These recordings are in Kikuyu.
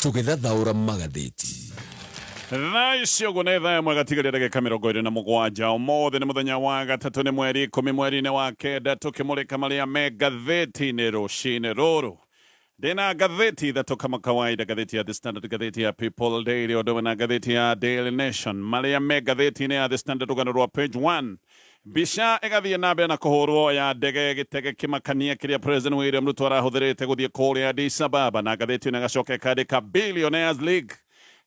Tũgĩthathaũra magathĩti. Thaa ici ũguo nĩ thaa ĩmwe gatigaria ndagĩka 27. Ũmũthĩ nĩ mũthenya wa gatatũ, nĩ mweri 10 mweri-inĩ wa kenda, tũkĩmũrĩka marĩa me ngathĩti-inĩ rũcinĩ rũrũ. Ndĩna ngathĩti ithatũ kama kawaida, ngathĩti ya The Standard, ngathĩti ya People Daily, ũndũ ũmwe na ngathĩti ya Daily Nation. Marĩa me ngathĩti-inĩ ya The Standard, rũgano rwa page 1. Mbica ĩgathiĩ na mbere na kũhũrwo ya ndege gĩtege kĩmakania kĩrĩa President William Ruto arahũthĩrĩte gũthiĩ kũrĩa Addis Ababa, na ngathĩti ĩno ĩgacoka ĩkandĩka Billionaires League.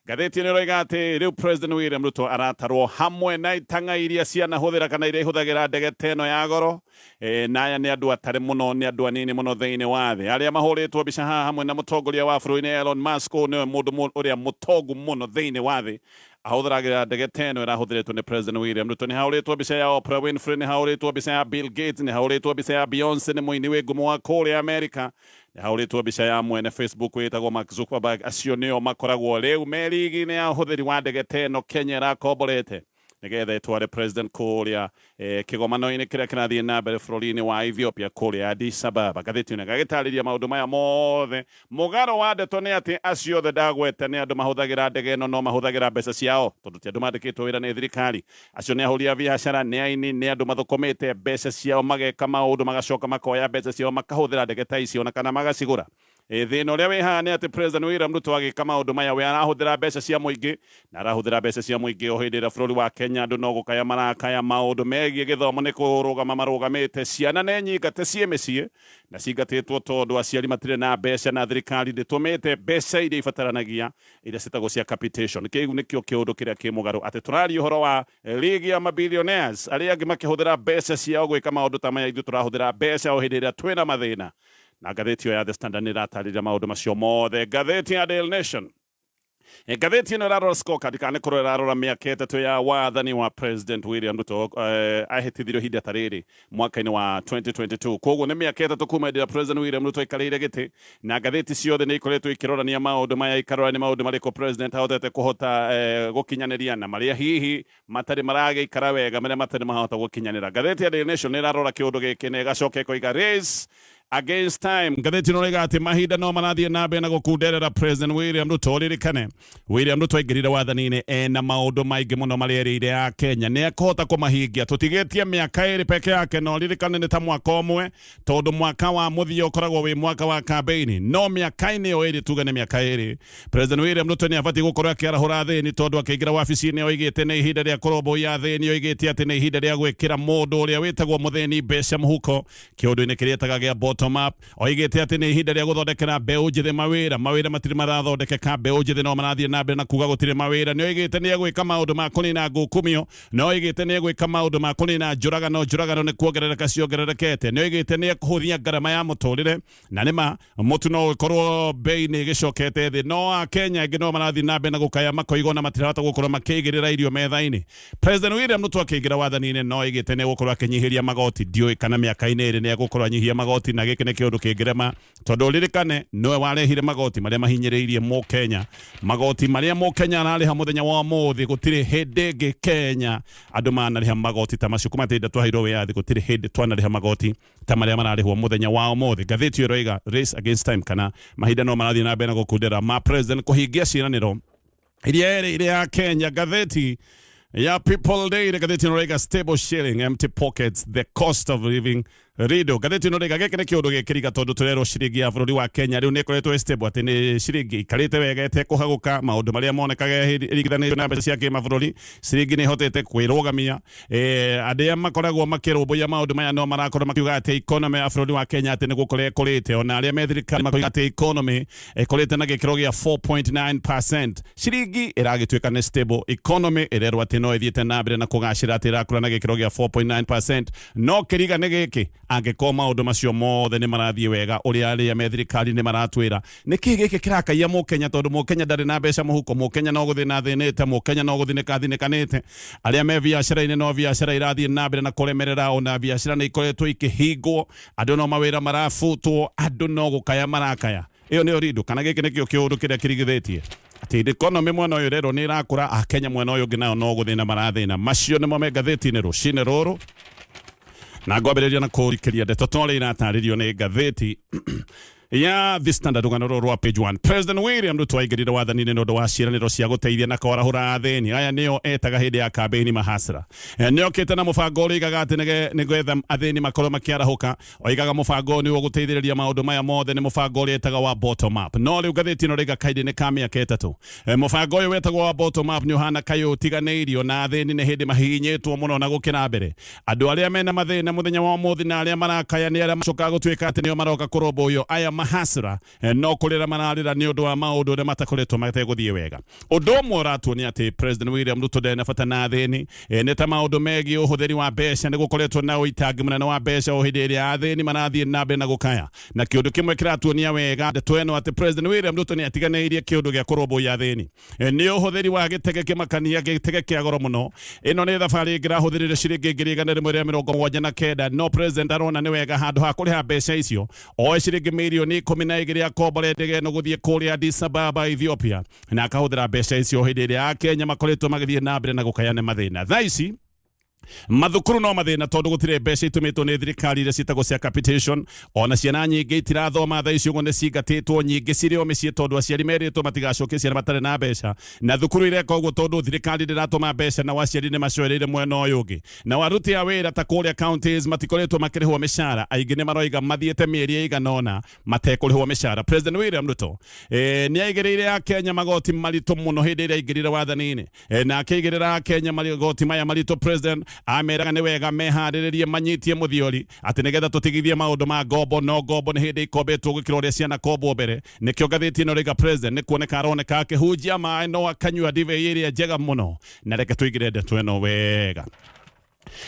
Ngathĩti ĩno ĩroiga atĩ rĩu President William Ruto aratarwo hamwe na itang'a iria cianahũthĩra kana iria ihũthagĩra ndege ta ĩno ya goro. E, na aya nĩ andũ atarĩ mũno, nĩ andũ anini mũno thĩinĩ wa thĩ. Arĩa mahũrĩtwo mbica haha hamwe na mũtongoria wa bũrũri nĩ Elon Musk, ũyũ nĩwe mũndũ ũrĩa mũtongu mũno thĩinĩ wa thĩ. Ahũthagĩra ndege ta ĩno ĩrahũthĩrĩtwo nĩ President William Ruto. Nĩ hahũrĩtwo mbica ya Oprah Winfrey, nĩ hahũrĩtwo mbica ya Bill Gates, nĩ hahũrĩtwo mbica ya Beyonce, nĩ mũini wĩ ngumo wa kũrĩa Amerika. Nĩ hahũrĩtwo mbica ya mwene Facebook wĩtagwo Mark Zuckerberg. Acio nĩo makoragwo rĩu me rigi-inĩ ya ũhũthĩri wa ndege ta ĩno Kenya ĩrakomborete nĩgetha ĩtware president kũrĩa eh, kĩgomano-inĩ kĩrĩa kĩrathiĩ na mbere bũrũri-inĩ wa Ethiopia kũrĩa Addis Ababa. Ngathĩti ĩno ĩgagĩtarĩria maũndũ maya mothe. Mũgarũ wa ndeto nĩ atĩ acio othe ndagweta nĩ andũ mahũthagĩra ndege ĩno no mahũthagĩra mbeca ciao tondũ ti andũ mandĩkĩtwo wĩra nĩ thirikari. Acio nĩ ahũri a biacara, nĩ aini, nĩ andũ mathũkũmĩte mbeca ciao mageka maũndũ magacoka makoya mbeca ciao makahũthĩra ndege ta icio ona kana magacigũra. Ĩ, thĩna ũrĩa wĩ haha nĩ atĩ President William Ruto agĩka maũndũ maya we arahũthĩra mbeca cia mũingĩ na arahũthĩra mbeca cia mũingĩ o hĩndĩ ĩrĩa bũrũri wa Kenya andũ no gũkaya marakaya maũndũ megiĩ gĩthomo nĩ kũrũgama marũgamĩte, ciana nĩ nyingate ciĩ mĩciĩ na cingatĩtwo tondũ aciari matirĩ na mbeca na thirikari ndĩtũmĩte mbeca iria ibataranagia iria ciĩtagwo cia capitation. Kĩu nĩkĩo kĩũndũ kĩrĩa kĩ mũgarũ atĩ tũraria ũhoro wa ligi ya mabillionaires arĩa angĩ makĩhũthĩra mbeca ciao gwĩka maũndũ ta maya, ithuĩ tũrahũthĩra mbeca o hĩndĩ ĩrĩa twĩna mathĩna. Na ngathĩti ĩyo ya The Standard nĩ ĩratarĩria maũndũ macio mothe. Ngathĩti ya Daily Nation. Ngathĩti ĩno ĩrarora scorecard kana nĩ kũrora ĩrarora mĩaka ĩtatũ ya wathani wa President William Ruto eh, ahĩtithirio ihinda ta rĩrĩ mwaka-inĩ wa 2022. Koguo nĩ mĩaka ĩtatũ kuma hĩndĩ ĩrĩa President William Ruto aikarĩire gĩtĩ, na ngathĩti ciothe nĩ ikoretwo ikĩrorania maũndũ maya, ikarora nĩ maũndũ marĩkũ President ahotete kũhota eh, gũkinyanĩria na marĩa hihi matarĩ maragĩikara wega, marĩa matarĩ mahota gũkinyanĩra. Ngathĩti ya Daily Nation nĩ ĩrarora kĩũndũ gĩkĩ na ĩgacoka ĩkoiga race against time. Ngathĩti ĩno ĩroiga atĩ mahinda no marathiĩ na mbere na gũkunderera President William Ruto. Ũririkane William Ruto aingĩrire wathani-inĩ ena maũndũ maingĩ mũno marĩa erĩire a Kenya nĩ ekũhota kũmahingia. Tũtigĩtie mĩaka ĩrĩ peke yake, na ũririkane nĩ ta mwaka ũmwe tondũ mwaka wa mũthia ũkoragwo wĩ mwaka wa kambeini, no mĩaka-inĩ ĩyo ĩrĩ, tuge nĩ mĩaka ĩrĩ, President William Ruto nĩ abatiĩ gũkorwo akĩarahũra athĩni tondũ akĩingĩra wabici-inĩ oigĩte nĩ ihinda rĩa kũrũmbũiya athĩni, oigĩte atĩ nĩ ihinda rĩa gwĩkĩra mũndũ ũrĩa wĩtagwo mũthĩni mbeca mũhuko kĩũndũ-inĩ kĩrĩa etaga gĩa bottom up. Oigĩte atĩ nĩ ihinda rĩa gũthondekera mbeũ njĩthĩ mawĩra, mawĩra matirĩ marathondekeka, mbeũ njĩthĩ no marathiĩ na mbere na kuga gũtirĩ mawĩra. Nĩ oigĩte nĩ egwĩka maũndũ ma kũnina ngukumio, nĩ oigĩte nĩ egwĩka maũndũ ma kũnina njũragano, njũragano nĩ kuongerereka ciongererekete. Nĩ oigĩte nĩ ekũhũthia ngarama ya mũtũrĩre, na nĩ ma mũtu no ũkorwo bei nĩ ĩgĩcokete thĩ, no Akenya aingĩ no marathiĩ na mbere na gũkaya makoiga ona matirahota gũkorwo makĩigĩrĩra irio metha-inĩ. President William Ruto akĩingĩra wathani-inĩ no oigĩte nĩ egũkorwo akĩnyihĩria magoti, ndiũĩ kana mĩaka-inĩ ĩrĩ nĩ egũkorwo anyihia magoti, na gĩkĩ nĩ kĩũndũ kĩngĩrema tondũ ũririkane nĩwe warehire magoti marĩa mahinyĩrĩirie mũkenya, magoti marĩa mũkenya ararĩha mũthenya wa ũmũthĩ, gũtirĩ hĩndĩ ĩngĩ Kenya andũ manarĩha magoti ta macio kuma hĩndĩ twaheirwo wĩyathi, gũtirĩ hĩndĩ twanarĩha magoti ta marĩa mararĩhwo mũthenya wa ũmũthĩ. Ngathĩti ĩyo ĩroiga race against time, kana mahinda no marathiĩ na mbere na gũkundera ma president kũhingia ciĩranĩro iria erĩire ya Kenya. Ngathĩti ya People Daily, ngathĩti ĩno ĩroiga stable shilling, empty pockets, the cost of living riddle. Ngathĩti ĩno ĩroiga gĩkĩ nĩ kĩũndũ gĩkĩriga tondũ tũrerwo ciringi ya bũrũri wa Kenya rĩu nĩ ĩkoretwo ĩ stable, atĩ nĩ ciringi ikarĩte wega ĩtekũhagũka, maũndũ marĩa monekaga ĩringithanĩtio na mbeca cia kĩmabũrũri, ciringi nĩ ĩhotete kwĩrũgamia. Eh, arĩa makoragwo makĩrũmbũiya maũndũ maya no marakorwo makiuga atĩ economy ya bũrũri wa Kenya atĩ nĩ gũkũra ĩkũrĩte, ona arĩa me thirikari makoiga atĩ economy ĩkũrĩte na gĩkĩro gĩa 4.9%. Ciringi ĩragĩtuĩka nĩ stable, economy ĩrerwo atĩ no ĩthiĩte na mbere na kũgacĩra, atĩ ĩrakũra na gĩkĩro gĩa 4.9%. No kĩriga nĩ gĩkĩ, angĩkorwo maũndũ macio mothe nĩ marathiĩ wega ũrĩa arĩa me thirikari nĩ maratwĩra, nĩ kĩĩ gĩkĩ kĩrakaia mũkenya? Tondũ mũkenya ndarĩ na mbeca mũhuko, mũkenya no gũthĩna athĩnĩte, mũkenya no gũthinĩka athinĩkanĩte, arĩa me biacara-inĩ no biacara irathiĩ na mbere na kũremerera, ona biacara nĩ ikoretwo ikĩhingwo, andũ no mawĩra marabutwo, andũ no gũkaya marakaya. Ĩyo nĩyo rindo, kana gĩkĩ nĩkĩo kĩũndũ kĩrĩa kĩrigithĩtie atĩ economy mwena ũyũ ĩrerwo nĩ ĩrakũra, Akenya mwena ũyũ ũngĩ nayo no gũthĩna marathĩna. Macio nĩmo me ngathĩti-inĩ rũcinĩ rũrũ, na ngwambĩrĩria na kũrikĩria ndeto ta ũrĩa iratarĩrio nĩ ngathĩti. Ya The Standard, rũgano rũrũ rwa page 1. President William Ruto aingĩrire wathani-inĩ nĩ ũndũ wa ciĩranĩro cia gũteithia na kwarahũra athĩni. Aya nĩo etaga hĩndĩ ya kambĩini mahasra. Nĩokĩte na mũbango ũrĩa oigaga atĩ nĩgetha athĩni makorwo makĩarahũka. Oigaga mũbango ũyũ nĩ ũgũteithĩrĩria maũndũ maya mothe, nĩ mũbango ũrĩa etaga wa bottom up. No rĩu ngathĩti ĩno rĩga kahinda-inĩ ka mĩaka 3, mũbango ũyũ wetagwo wa bottom up nĩ ũhana kaĩ ũtiganĩirio, na athĩni nĩ hĩndĩ mahihinyĩtwo mũno na gũkĩra mbere. Andũ arĩa mena mathĩna mũthenya wa ũmũthĩ na arĩa marakaya nĩ arĩa macokaga gũtuĩka atĩ nĩo maroka kũrũmbũiyo. Aya mahasra no kũrĩra mararĩra nĩ ũndũ wa maũndũ ũrĩa matakoretwo mategũthiĩ wega. Ũndũ ũmwe ũratuo nĩ atĩ President William Ruto ndarĩ na bata na athĩni. Nĩ ta maũndũ megiĩ ũhũthĩri wa mbeca, nĩ gũkoretwo na ũitangi mũnene wa mbeca o hĩndĩ ĩrĩa athĩni marathiĩ na mbere na gũkaya. Na kĩũndũ kĩmwe kĩratuonia wega ndeto ĩno atĩ President William Ruto nĩ atiganĩirie kĩũndũ gĩa kũrũmbũiya athĩni nĩ ũhũthĩri wa gĩtege kĩmakania, gĩtege kĩa goro mũno. Ĩno nĩ thabarĩ ĩngĩrahũthĩrire ciringi 179,000, no president arona nĩ wega handũ ha kũrĩha mbeca icio oe ciringi mirioni 12 akombore ndege ĩno gũthiĩ kũrĩa Addis Ababa, Ethiopia, na akahũthĩra mbeca icio hĩndĩ ĩrĩa Akenya makoretwo magĩthiĩ na mbere na gũkaya nĩ mathĩna. Thaa ici mathukuru no mathĩna tondũ gũtirĩ mbeca itũmĩtwo nĩ thirikari iria ciĩtagwo cia capitation. Ona ciana nyingĩ itirathoma thaa ici ũguo, nĩ cingatĩtwo, nyingĩ cirĩ o mĩciĩ tondũ aciari merĩtwo matigacokie ciana matarĩ na mbeca, na thukuru ireka ũguo tondũ thirikari ndĩratũma mbeca, na aciari nĩ macoereire mwena ũyũ ũngĩ. Na aruti a wĩra ta kũrĩa counties matikoretwo makĩrĩhwo mĩcara, aingĩ nĩ maroiga mathiĩte mĩeri ĩigana ũna matekũrĩhwo mĩcara. President William Ruto nĩ aigĩrĩire Akenya magoti maritũ mũno hĩndĩ ĩrĩa aingĩrire wathani-inĩ. Na akĩigĩrĩra Akenya magoti maya maritũ, president ameraga nĩ wega meharĩrĩrie manyitie mũthiori atĩ nĩgetha tũtigithie maũndũ ma ngombo, no ngombo nĩ hĩndĩ ikombetwo gũkĩra ũrĩa ciana kombwo mbere. Nĩkĩo ngathĩti ĩno rĩga president nĩ kuoneka aroneka akĩhunjia maĩ no akanyua ndibei ĩrĩa njega mũno. Na reke tũingĩre ndeto ĩno wega.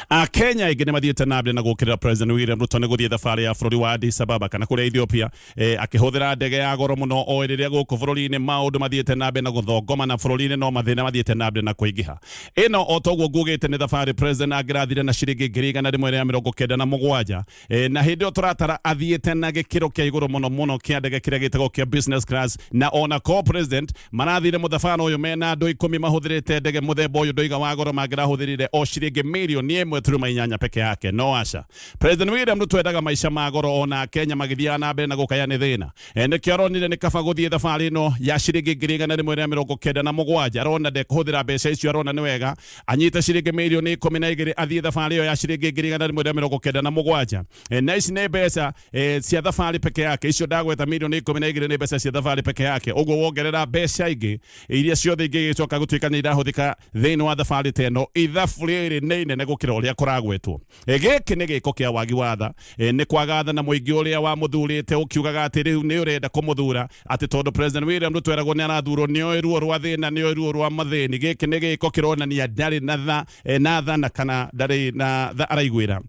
Akenya aingĩ nĩ mathiĩte na mbere na gũkĩrĩra President William Ruto nĩ gũthiĩ thabarĩ ya bũrũri wa Addis Ababa kana kũrĩa Ethiopia, akĩhũthĩra ndege ya goro mũno o rĩrĩa gũkũ bũrũri-inĩ maũndũ mathiĩte na mbere na gũthongoma, na bũrũri-inĩ no mathĩna mathiĩte na mbere na kũingĩha. Ĩno o toguo ngugĩte nĩ thabarĩ president angĩrathire na ciringi 197,000, na hĩndĩ ĩyo tũratara athiĩte na gĩkĩro kĩa igũrũ mũno mũno kĩa ndege kĩrĩa gĩtagwo kĩa business class. Na ona ko president marathire mũthabara ũyũ mena andũ 10 mahũthĩrĩte ndege mũthemba ũyũ ndoiga wa goro, mangĩrahũthĩrire o ciringi mirioni 1.8 peke yake. No aca, President William Ruto endaga maica ma goro ona Kenya magĩthiaga na mbere na gũkaya nĩ thĩna. Nĩkĩo aronire nĩ kaba gũthiĩ thabarĩ ĩno ya ciringi 197,000. Arona ndekũhũthĩra mbeca icio, arona nĩ wega anyite ciringi mirioni 12 athiĩ thabarĩ ĩyo ya ciringi 197,000. Na ici nĩ mbeca cia thabarĩ peke yake. Icio ndagweta mirioni 12 nĩ mbeca cia thabarĩ peke yake. Ũguo wongerera mbeca ingĩ iria ciothe ingĩgĩcoka gũtuĩka nĩ irahũthĩka thĩinĩ wa thabarĩ ta ĩno, ithabu rĩrĩ nĩ inene gũkĩra ũrĩa kũragwetwo. Gĩkĩ nĩ gĩko kĩa wagi wa tha. Nĩ kwaga tha na mũingĩ ũrĩa wamũthurĩte ũkiugaga atĩ rĩu nĩ ũrenda kũmũthura atĩ tondũ President William Ruto eragwo nĩ arathurwo nĩ oĩ ruo rwa thĩna, nĩ oĩ ruo rwa mathĩni. Gĩkĩ nĩ gĩko kĩronania ndarĩ na tha, na tha na kana ndarĩ na tha araiguĩra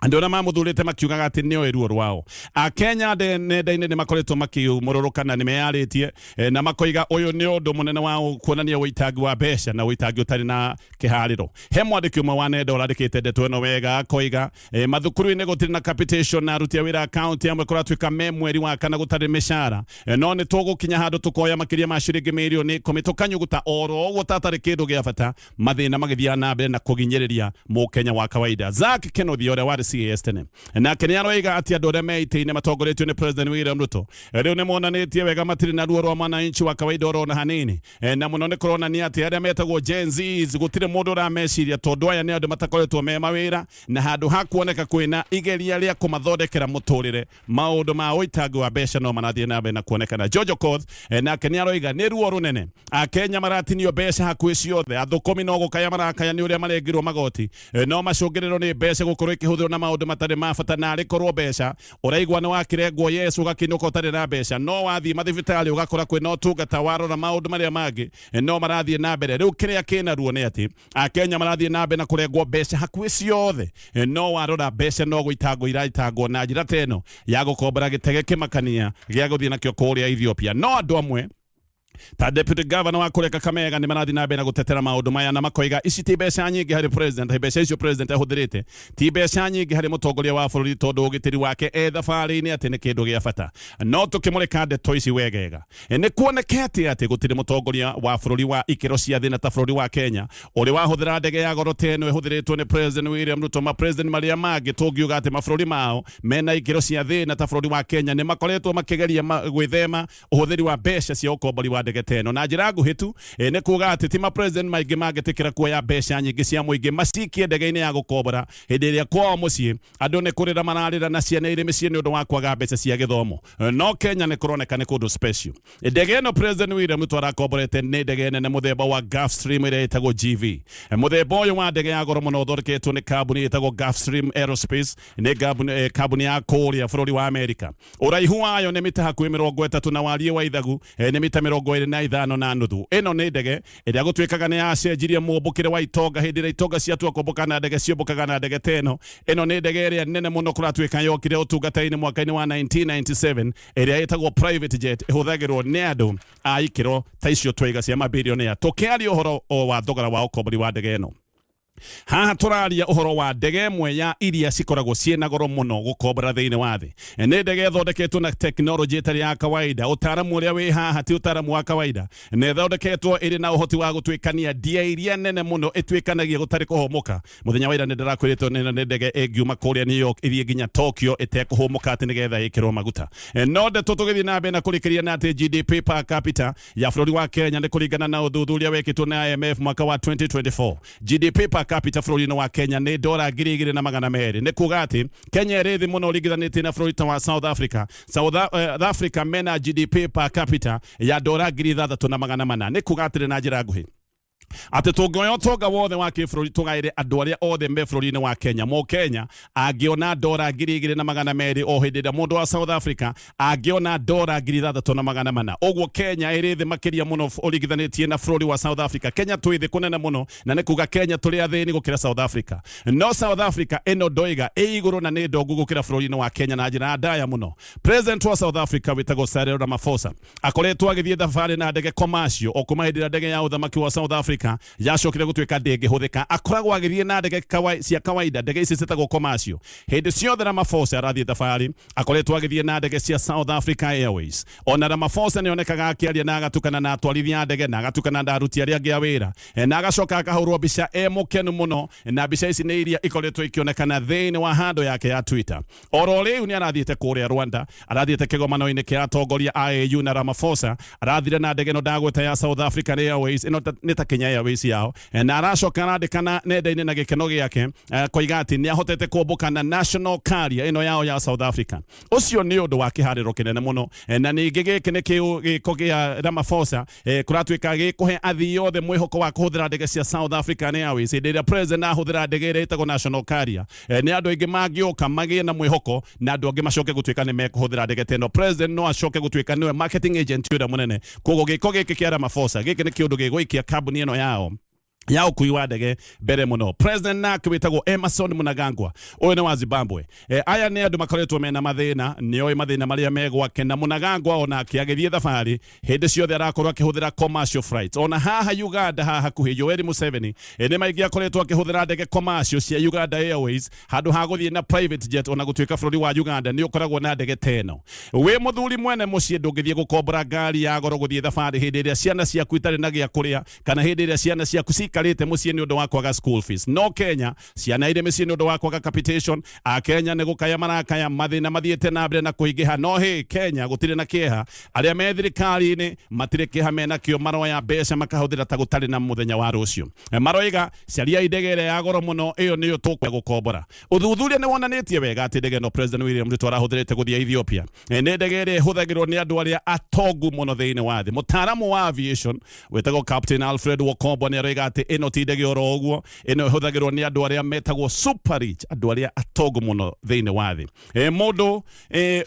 andũ arĩa mamũthurĩte makiugaga atĩ nĩ oĩ ruo rwao. Akenya nenda-inĩ nĩ makoretwo makĩmũrũrũka na nĩ meyarĩtie, na makoiga ũyũ nĩ ũndũ mũnene wa kuonania ũitangi wa mbeca na ũitangi ũtarĩ na kĩharĩro. He mwandĩki ũmwe wa nenda ũrandĩkĩte ndeto ĩno wega, akoiga mathukuru-inĩ gũtirĩ na capitation, na aruti a wĩra kaunti amwe kũratuĩka me mweri wa kana gũtarĩ mĩcara. No nĩ tũgũkinya handũ tũkoya makĩria ma ciringi mirioni 10 tũkanyuguta oro ũguo tatarĩ kĩndũ gĩa bata, mathĩna magĩthiaga na mbere na kũginyĩrĩria mũkenya wa kawaida. Zack Kenothi ũrĩa warĩ CAS tene nake nĩ aroiga atĩ andũ arĩa me itĩ-inĩ matongoretio nĩ President William Ruto rĩu nĩ monanĩtie wega matirĩ na ruo rwa mwananchi wa kawaida orona hanini. Na mũno nĩ kũronania atĩ arĩa metagwo Gen Zs gũtirĩ mũndũ ũrameciria, tondũ aya nĩ andũ matakoretwo me mawĩra, na handũ ha kuoneka kwĩna igeria rĩa kũmathondekera mũtũrĩre, maũndũ ma ũitangi wa mbeca no marathiĩ na mbere na kuonekana. George Okoth nake nĩ aroiga nĩ ruo rũnene, Akenya maratinio mbeca hakuhĩ ciothe, athũkũmi no gũkaya marakaya nĩ ũrĩa marengirwo magoti. No macũngĩrĩro nĩ mbeca gũkorwo ikĩhũthĩrwo na maũndũ matarĩ ma bata. Na arĩ korwo mbeca ũraigua nĩ wakĩrengwo, yes, ũgakĩinũka ũtarĩ na mbeca, no wathiĩ mathibitarĩ ũgakora kwĩna ũtungata, warora maũndũ marĩa mangĩ no marathiĩ na mbere. Rĩu kĩrĩa kĩna ruo nĩ atĩ Akenya marathiĩ na mbere na kũrengwo mbeca hakuhĩ ciothe, no warora mbeca no gũitangwo iraitangwo na njĩra ta ĩno ya gũkombora gĩtege kĩmakania gĩa gũthiĩ nakĩo kũrĩa Ethiopia. No andũ amwe Ta deputy governor wa kũrĩa Kakamega nĩ marathiĩ na mbere na gũtetera maũndũ maya na makoiga ici ti mbeca nyingĩ harĩ president, mbeca icio president ahũthĩrĩte ti mbeca nyingĩ harĩ mũtongoria wa bũrũri tondũ ũgitĩri wake e thabarĩ-inĩ atĩ nĩ kĩndũ gĩa bata. No tũkĩmũrĩka ndeto ici wegega, nĩ kuonekete atĩ gũtirĩ mũtongoria wa bũrũri wa ikĩro cia thĩ na ta bũrũri wa Kenya ũrĩ wahũthĩra ndege ya goro ta ĩno ĩhũthĩrĩtwo nĩ President William Ruto. Ma president marĩa mangĩ tũngiuga atĩ mabũrũri mao mena ikĩro cia thĩ na ta bũrũri wa Kenya nĩ makoretwo makĩgeria gwĩthema ũhũthĩri wa mbeca cia ũkombori wa ndege ta ĩno. Na njĩra nguhĩ tu nĩ kuga atĩ ti ma president maingĩ mangĩtĩkĩra kuoya mbeca nyingĩ cia mũingĩ macikie ndege-inĩ ya gũkombora hĩndĩ ĩrĩa kwao mũciĩ andũ nĩ kũrĩra mararĩra na ciana irĩ mĩciĩ nĩ ũndũ wa kwaga mbeca cia gĩthomo. No Kenya nĩ kũroneka nĩ kũndũ special. Ndege ĩno President William Ruto arakomborete nĩ ndege nene mũthemba wa Gulfstream ĩrĩa ĩtagwo GV. Mũthemba ũyũ wa ndege ya goro mũno ũthondeketwo nĩ kambuni ĩtagwo Gulfstream Aerospace, nĩ kambuni ya kũrĩa bũrũri wa Amerika. Ũraihu wayo nĩ mita hakuhĩ 30 na wariĩ wa ithagu nĩ mita 25.5. Ĩno nĩ ndege ĩrĩa gũtuĩkaga nĩ yacenjirie mũmbũkĩre wa itonga hĩndĩ ĩrĩa itonga ciatua kũmbũka na ndege ciũmbũkaga na ndege ta ĩno. Ĩno nĩ ndege ĩrĩa nene mũno kũratuĩka yokire ũtungata-inĩ mwaka-inĩ wa 1997 ĩrĩa ĩtagwo private jet, ĩhũthagĩrwo nĩ andũ a ikĩro ta icio twaiga cia mabillionaire. Tũkĩaria ũhoro o wa thogora wa ũkombori wa ndege ĩno, haha tũraria ũhoro wa ndege ĩmwe ya iria cikoragwo ciĩna goro mũno gũkombora thĩinĩ wa thĩ. Nĩ ndege ĩthondeketwo na tekinoronjĩ ĩtarĩ ya kawaida. Ũtaaramu ũrĩa wĩ haha ti ũtaaramu wa kawaida. Nĩ ĩthondeketwo ĩrĩ na ũhoti wa gũtuĩkania ndia iria nene mũno ĩtuĩkanagia gũtarĩ kũhũmũka. Mũthenya wa ira nĩ ndĩrakwĩrĩtwo nĩ ndege ĩngiuma kũrĩa New York ĩthiĩ nginya Tokyo ĩtekũhũmũka atĩ nĩgetha ĩkĩrwo maguta. No ndeto tũgĩthiĩ na mbere na kũrĩkĩria na atĩ GDP per capita ya bũrũri wa Kenya nĩ kũringana na ũthuthuria wekĩtwo nĩ IMF mwaka wa 2024, GDP per capita bũrũri-inĩ wa Kenya nĩ dora 2,200. Nĩ kuga atĩ Kenya ĩrĩ thĩ mũno ũringithanĩtie na bũrũri ta wa South Africa. South Africa mena GDP per capita ya dora 6,400. Nĩ kuga atĩrĩ na njĩra nguhĩ atĩ tũngĩoya ũtonga wothe wa kĩbũrũri tũgaĩre andũ arĩa othe me bũrũri-inĩ wa Kenya, Mũkenya angĩona dora 2,200 o hĩndĩ ĩrĩa mũndũ wa South Africa angĩona dora 6,400. Ũguo Kenya ĩrĩ thĩ makĩria mũno ũringithanĩtie na bũrũri wa South Africa. Kenya twĩ thĩ kũnene mũno, na nĩ kuga Kenya tũrĩ athĩni gũkĩra South Africa. No South Africa ĩno ndoiga ĩ igũrũ na nĩ ndongu gũkĩra bũrũri-inĩ wa Kenya na njĩra ya ndaya mũno. President wa South Africa wĩtagwo Cyril Ramaphosa akoretwo agĩthiĩ thabarĩ na ndege commercial o kuma hĩndĩ ĩrĩa ndege ya ũthamaki wa South Africa yacokire gũtuĩka ndĩngĩhũthĩka. Akoragwo agĩthiĩ na ndege cia kawaida, ndege ici ciĩtagwo commercial. Hĩndĩ ciothe Ramaphosa arathiĩ thabarĩ akoretwo agĩthiĩ na ndege cia South Africa Airways. Ona Ramaphosa nĩ onekaga akĩaria na agatukana na atwarithia a ndege na agatukana na aruti arĩa angĩ a wĩra, na agacoka akahũrwo mbica e mũkenu mũno, na mbica ici nĩ iria ikoretwo ikĩonekana thĩinĩ wa handle yake ya Twitter. Oro rĩu nĩ arathiĩte kũrĩa Rwanda, arathiĩte kĩgomano-inĩ kĩa atongoria a AU, na Ramaphosa arathire na ndege ĩno ndagweta ya South African Airways, ĩno nĩ ta Kenya Airways yao, na aracoka arandĩka nenda-inĩ na gĩkeno gĩake koiga atĩ nĩ ahotete kũmbũka na national carrier ĩno yao ya South Africa. Ũcio nĩ ũndũ wa kĩharĩro kĩnene mũno, na ningĩ gĩkĩ nĩ gĩko gĩa Ramaphosa kũratuĩka gĩkũhe athii othe mwĩhoko wa kũhũthĩra ndege cia South African Airways. Hĩndĩ ĩrĩa president ahũthĩra ndege ĩrĩa ĩtagwo national carrier, nĩ andũ aingĩ mangĩũka magĩe na mwĩhoko na andũ angĩ macoke gũtuĩka nĩ mekũhũthĩra ndege ta ĩno. President no acoke gũtuĩka nĩwe marketing agent ũrĩa mũnene. Koguo gĩko gĩkĩ kĩa Ramaphosa gĩkĩ nĩ kĩũndũ gĩgũikia kambuni ĩno yao ya ũkui wa ndege mbere mũno. President nake wĩtagwo Emmerson Mnangagwa, ũyũ nĩ wa Zimbabwe. Aya nĩ andũ makoretwo mena mathĩna, nĩoĩ mathĩna marĩa me gwake, na Mnangagwa onake agĩthiĩ thabarĩ hĩndĩ ciothe arakorwo akĩhũthĩra commercial flights. Ona haha Uganda haha hakuhĩ Yoweri Museveni nĩ maingĩ akoretwo akĩhũthĩra ndege commercial cia Uganda Airways handũ ha gũthiĩ na private jet, ona gũtuĩka bũrũri wa Uganda nĩ ũkoragwo na ndege ta ĩno. Wĩ mũthuri mwene mũciĩ ndũngĩthiĩ gũkombora ngari ya goro gũthiĩ thabarĩ hĩndĩ ĩrĩa ciana ciaku itarĩ na gĩa kũrĩa, kana hĩndĩ ĩrĩa ciana ciaku cikarĩte mũciĩ nĩ ũndũ wa kwaga school fees. No Kenya ciana irĩ mĩciĩ nĩ ũndũ wa kwaga capitation. A Kenya nĩ gũkaya marakaya, mathĩna mathiĩte na mbere na kũingĩha. No hĩ, Kenya gũtirĩ na kĩeha, arĩa me thirikari-inĩ matirĩ kĩeha menakĩo, maroya mbeca makahũthĩra ta gũtarĩ na mũthenya wa rũciũ. Maroiga cariai ndege ĩrĩa ya goro mũno, ĩyo nĩyo tũkwenda gũkombora. Ũthuthuria nĩ wonanĩtie wega atĩ ndege ĩno President William Ruto arahũthĩrĩte gũthiĩ Ethiopia nĩ ndege ĩrĩa ĩhũthagĩrwo nĩ andũ arĩa atongu mũno thĩinĩ wa thĩ. Mũtaaramu wa aviation wĩtagwo Captain Alfred Wokombo nĩ aroiga atĩ Ĩno ti ndege oro ũguo, ĩno ĩhũthagĩrwo nĩ andũ arĩa metagwo super rich, andũ arĩa atongu mũno thĩinĩ wa thĩ. Mũndũ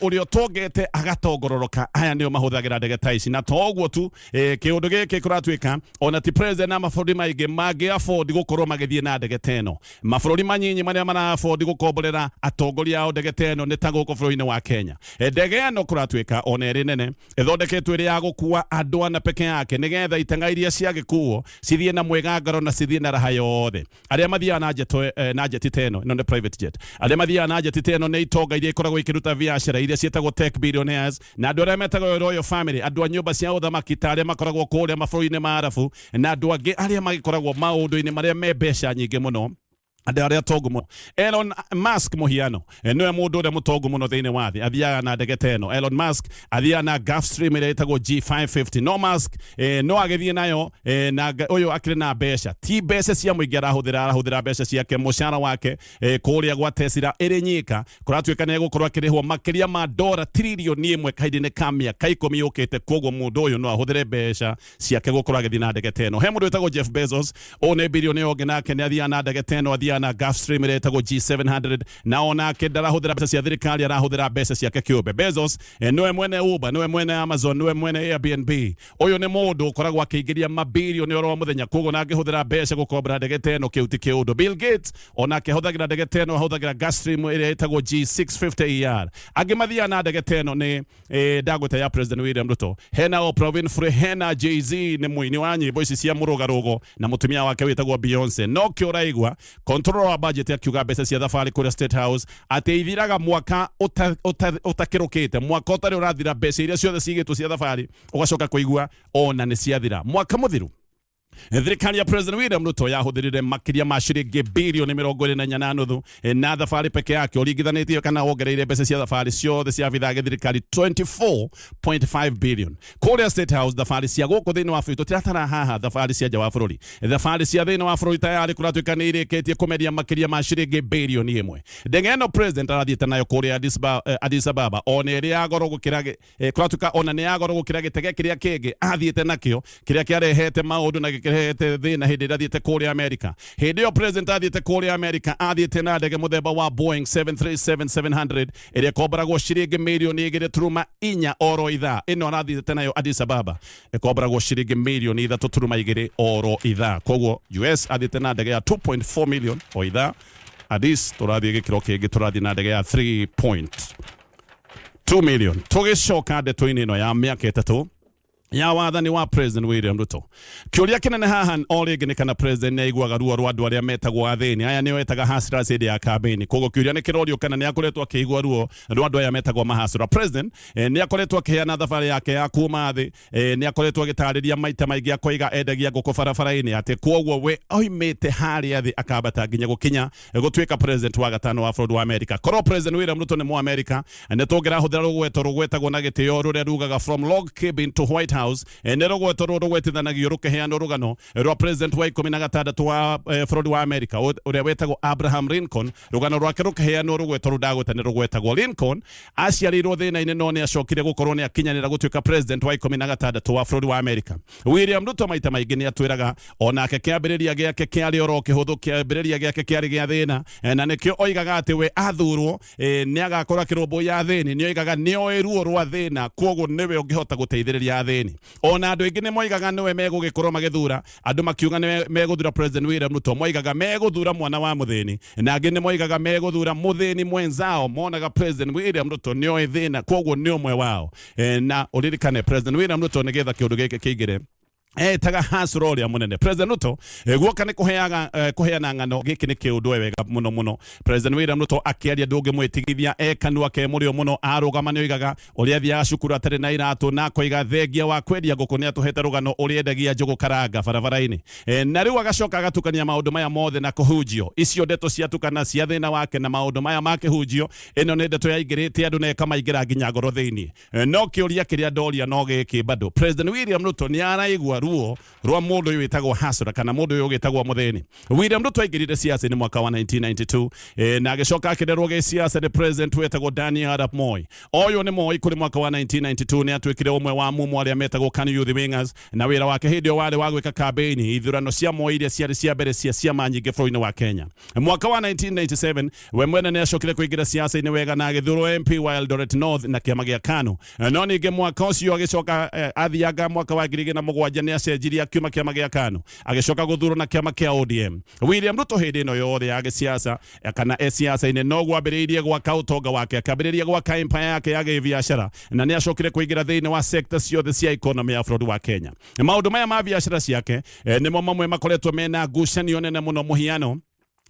ũrĩa ũtongete agatongororoka, aya nĩo mahũthagĩra ndege ta ici. Na to ũguo tu, kĩũndũ gĩkĩ kũratuĩka ona ti president na mabũrũri maingĩ mangĩ afford gũkorwo magĩthiĩ na ndege ta ĩno. Mabũrũri manyinyi marĩa mara afford gũkomborera atongoria ao ndege ta ĩno nĩ ta gũkũ bũrũri-inĩ wa Kenya. Ndege ĩno kũratuĩka ona ĩrĩ nene, ĩthondeketwo ĩrĩ ya gũkua andũ ana peke yake, nĩgetha iteng'a iria ciagĩkuo cithiĩ na mwĩgangaro na cithiĩ na raha yothe. Arĩa mathiaga na jet, na jet ta ĩno, ĩno nĩ private jet, arĩa mathiaga na jet ta ĩno nĩ itonga iria ikoragwo ikĩruta biacara iria ciĩtagwo tech billionaires, na andũ arĩa metagwo royal family, andũ a nyũmba cia ũthamaki ta arĩa makoragwo kũrĩa mabũrũri-inĩ ma Arabu, na andũ angĩ arĩa magĩkoragwo maũndũ-inĩ marĩa me mbeca nyingĩ mũno, andũ arĩa atongu mũno. Elon Musk mũhiano, nĩwe mũndũ ũrĩa mũtongu mũno thĩinĩ wa thĩ, athiaga na ndege ta ĩno. Elon Musk athiaga na Gulfstream ĩrĩa ĩtagwo G550. No Musk no agĩthiĩ nayo, na ũyũ akĩrĩ na mbeca, ti mbeca cia mũingĩ arahũthĩra, arahũthĩra mbeca ciake, mũcara wake kũrĩa gwa Tesla ĩrĩ nyika kũratuĩka nĩ egũkorwo akĩrĩhwo makĩria ma dora 1 trillion kahinda-inĩ ka mĩaka 10 yũkĩte. Koguo mũndũ ũyũ no ahũthĩre mbeca ciake gũkorwo agĩthiĩ na ndege ta ĩno. He mũndũ wĩtagwo Jeff Bezos, ũyũ nĩ billionaire ũngĩ, nake nĩ athiaga na ndege ta ĩno, athiaga na Gulfstream ĩrĩa ĩtagwo G700, na onake ndarahũthĩra mbeca cia thirikari, arahũthĩra mbeca ciake kĩũmbe. Bezos nĩwe mwene Uber, nĩwe mwene Amazon, nĩwe mwene Airbnb. Ũyũ nĩ mũndũ ũkoragwo akĩingĩria mabilioni oro mũthenya, koguo na angĩhũthĩra mbeca gũkombora ndege ta ĩno, kĩu ti kĩũndũ. Bill Gates onake ahũthagĩra ndege ta ĩno, ahũthagĩra Gulfstream ĩrĩa ĩtagwo G650ER. Angĩ mathiaga na ndege ta ĩno nĩ ndagwĩta ya President William Ruto, hena Oprah Winfrey, hena Jay-Z, nĩ mũini wa nyĩmbo ici cia mũrũgarũgo, na mũtumia wake wĩtagwo Beyonce. No kĩo ũraigua controller wa budget akiuga mbeca cia thabarĩ kũrĩa State House atĩ ithiraga mwaka ũtakĩrũkĩte, mwaka ũtarĩ ũrathira, mbeca iria ciothe cigĩtwo cia thabarĩ ũgacoka kũigua ona nĩ ciathira mwaka mũthiru. Thirikari ya President William Ruto yahũthĩrire makĩria ma ciringi bilioni 24.5 na thabarĩ peke yake, ũringithanĩtie kana wongereire mbeca cia thabarĩ ciothe cia abithaa gĩthirikari 24.5 billion. Kũrĩa State House, thabarĩ cia gũkũ thĩinĩ wa bũrũri, tũtiratara haha thabarĩ cia nja wa bũrũri, thabarĩ cia thĩinĩ wa bũrũri tayarĩ kũratuĩka nĩ irĩkĩtie kũmeria makĩria ma ciringi 1 bilioni. Ndege ĩno president arathiĩte nayo kũrĩa Addis Ababa ona ĩrĩ ya goro gũkĩra kũratuĩka ona nĩ ya goro gũkĩra gĩtege kĩrĩa kĩngĩ athiĩte nakĩo, kĩrĩa kĩarehete maũndũ na gĩkĩrehete thĩna hĩndĩ ĩrĩa athiĩte kũrĩa Amerika. Hĩndĩ ĩyo president athiĩte kũrĩa Amerika, athiĩte na ndege mũthemba wa Boeing 737-700 ĩrĩa ĩkomboragwo ciringi 2.4 mirioni oro ithaa. Ĩno arathiĩte nayo Addis Ababa ĩkomboragwo ciringi 3.2 mirioni oro ithaa. Koguo US athiĩte na ndege ya 2.4 million o ithaa, Addis tũrathiĩ gĩkĩro kĩngĩ, tũrathiĩ na ndege ya 3.2 million. Tũgĩcoka ndeto-inĩ ĩno ya mĩaka 3 ya wathani wa President William Ruto, kĩũria kĩnene haha o rĩngĩ nĩ kana president nĩ aiguaga ruo rwa andũ arĩa metagwo athĩni. Aya nĩo etaga hustlers hĩndĩ ya campaign. Koguo kĩũria nĩ kĩrorio kana nĩ akoretwo akĩigua ruo rwa andũ aya metagwo mahasura. President nĩ akoretwo akĩheana thabarĩ yake ya kuma thĩ, nĩ akoretwo agĩtarĩria maita maingĩ, akoiga endagia ngũkũ barabara-inĩ, atĩ koguo we oimĩte harĩa thĩ akambata nginya gũkinya gũtuĩka president wa gatano wa bũrũri wa Amerika. Korwo President William Ruto nĩ Mũamerika, nĩ tũngĩrahũthĩra rũgweto rũgwetagwo na gĩtĩo rũrĩa rugaga "From log cabin to White House". Nĩ rũgweto rũrũ rũgwetithanagio rũkĩheanwo rũgano rwa president wa 16 wa bũrũri wa Amerika ũrĩa wetagwo Abraham Lincoln. Rũgano rwake rũkĩheanwo, rũgweto rũu ndagweta nĩ rũgwetagwo. Lincoln aciarĩirwo thĩna-inĩ, no nĩ acokire gũkorwo nĩ akinyanĩra gũtuĩka president wa 16 wa bũrũri wa Amerika. William Ruto maita maingĩ nĩ atwĩraga onake kĩambĩrĩria gĩake kĩarĩ oro kĩhũthũ, kĩambĩrĩria gĩake kĩarĩ gĩa thĩna, na nĩkĩo oigaga atĩ we athurwo nĩ agakorwo akĩrũmbũiya athĩni. Nĩ oigaga nĩ oĩ ruo rwa thĩna, koguo nĩwe ũngĩhota gũteithĩrĩria athĩni. Ona andũ aingĩ nĩ moigaga nĩwe megũgĩkorwo magĩthura. Andũ makiuga nĩwe megũthura President William Ruto, moigaga megũthura mwana wa mũthĩni, na angĩ nĩ moigaga megũthura mũthĩni mwenzao. Monaga President William Ruto nĩ oĩ thĩna, koguo nĩ ũmwe wao. Na ũririkane President William Ruto, nĩgetha kĩũndũ gĩkĩ kĩingĩre, etaga hasura ũrĩa mũnene. President Ruto guoka nĩ kũheaga kũheana ng'ano. Gĩkĩ nĩ kĩũndũ wega mũno mũno. President William Ruto akĩaria ndũngĩmwĩtigithia, e kanua ke mũrĩo mũno. Arũgama nĩ oigaga ũrĩa athiaga cukuru atarĩ na iratũ, na akoiga thengia wa kwendia ngũkũ, nĩ atũhete rũgano ũrĩa endagia njũgũ karanga barabara-inĩ. Na rĩu agacoka agatukania maũndũ maya mothe na kũhunjio. Icio ndeto ciatukana cia thĩna wake na maũndũ maya ma kĩhunjio, ĩno nĩ ndeto yaingĩrĩte andũ na ĩkamaingĩra nginya ngoro thĩinĩ. No kĩũria kĩrĩa ndoria no gĩkĩ bado: President William Ruto nĩ araigua kũigua ruo rwa mũndũ ũyũ wĩtagwo hustler kana mũndũ ũyũ ũgĩtagwo mũthĩni. William Ruto aingĩrire siasa-inĩ mwaka wa 1992 na agĩcoka akĩrerwo gĩsiasa nĩ president wetagwo Daniel Arap Moi. Ũyũ nĩ Moi kũrĩ mwaka wa 1992 nĩ atuĩkire ũmwe wa mumo arĩa metagwo KANU Youth Wingers, na wĩra wake hĩndĩ ĩyo warĩ wa gwĩka kambĩini ithurano cia Moi iria ciarĩ cia mbere cia ciama nyingĩ bũrũri-inĩ wa Kenya. Mwaka wa 1997 we mwene nĩ acokire kũingĩra siasa-inĩ wega na agĩthurwo MP wa Eldoret North na kĩama gĩa KANU. No ningĩ mwaka ũcio agĩcoka athianga mwaka wa 2007 nĩ acenjirie akiuma kĩama gĩa KANU agĩcoka gũthurwo na kĩama kĩa ODM. William Ruto hĩndĩ ĩno yothe ya gĩsiasa kana e siasa-inĩ noguo ambĩrĩirie gwaka ũtonga wake, akĩambĩrĩria gwaka empire yake ya gĩbiacara, na nĩ acokire kũingĩra thĩinĩ wa sector ciothe cia economy ya bũrũri wa Kenya. Maũndũ maya ma biacara ciake nĩmo mamwe makoretwo mena ngucanio nene mũno. Mũhiano,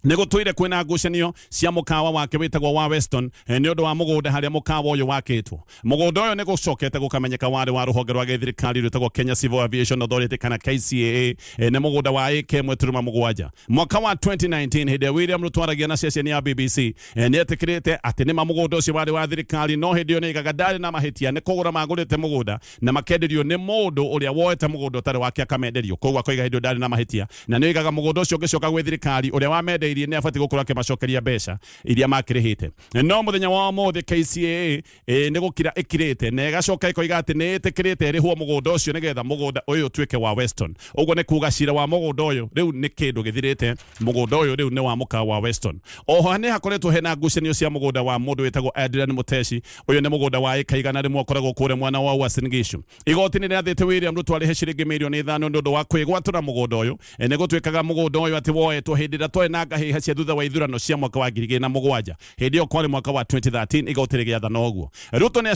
nĩ gũtũire kwĩna ngucanio cia mũkawa wake wĩtagwo wa Weston nĩ ũndũ wa mũgũnda harĩa mũkawa ũyũ wakĩtwo. Mũgũnda ũyũ nĩ gũcokete gũkamenyeka warĩ wa rũhonge rwa gĩthirikari rwĩtagwo Kenya Civil Aviation Authority kana KCAA, nĩ mũgũnda wa ĩka 1.7. Mwaka wa 2019 hĩndĩ ĩrĩa William Ruto aragia na ceceni ya BBC, nĩ etĩkĩrĩte atĩ nĩma mũgũnda ũcio warĩ wa thirikari, no hĩndĩ ĩyo nĩ aigaga ndarĩ na mahĩtia, nĩ kũgũra magũrĩte mũgũnda na makenderio nĩ mũndũ ũrĩa woete mũgũnda ũtarĩ wake akamenderio. Koguo akoiga hĩndĩ ĩyo ndarĩ na mahĩtia, na nĩ oigaga mũgũnda ũcio ũngĩcoka gwĩ thirikari, ũrĩa wamendeirie nĩ abatiĩ gũkorwo akĩmacokeria mbeca iria makĩrĩhĩte. No mũthenya wa ũmũthĩ KCAA nĩ gũkira ĩkirĩte na ĩgacoka ĩkoiga atĩ nĩ ĩtĩkĩrĩte ĩrĩhwo mũgũnda ũcio nĩgetha mũgũnda ũyũ ũtuĩke wa Weston. Ũguo nĩ kuga cira wa mũgũnda ũyũ rĩu nĩ kĩndũ gĩthirĩte, mũgũnda ũyũ rĩu nĩ wa mũkawa wa Weston. Oho nĩ hakoretwo hena ngucanio cia mũgũnda wa mũndũ wĩtagwo Adrian Muteshi. Ũyũ nĩ mũgũnda wa ĩka 100 ũkoragwo kũrĩa mwena wa Uasin Gishu. Igoti nĩ rĩathĩte William Ruto arĩhe ciringi mirioni 5 nĩ ũndũ wa kwĩgwatũra mũgũnda ũyũ. Nĩ gũtuĩkaga mũgũnda ũyũ atĩ woetwo hĩndĩ ĩrĩa twarĩ na ngahĩha cia thutha wa ithurano cia mwaka wa 2007. Hĩndĩ ĩyo kwarĩ mwaka wa 2013 igoti rĩgĩathana ũguo. Ruto nĩ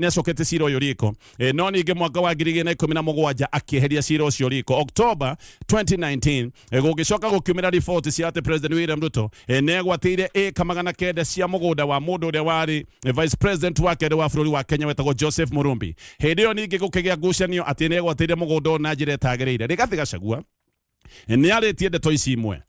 acoketie cira ũyũ riko, no ningĩ mwaka wa 2017 akĩeheria cira ũcio riko. October 2019 gũgĩcoka gũkiumĩra riboti cia atĩ President William Ruto nĩ egwatĩire ĩka 900 cia mũgũnda wa mũndũ ũrĩa warĩ vice president wa kerĩ wa bũrũri wa Kenya wetagwo Joseph Murumbi. Hĩndĩ ĩyo ningĩ gũkĩgĩa ngucanio atĩ nĩ egwatĩire mũgũnda ũyũ na njĩra ĩtagĩrĩire. Rigathĩ Gachagua nĩ arĩtie ndeto ici imwe,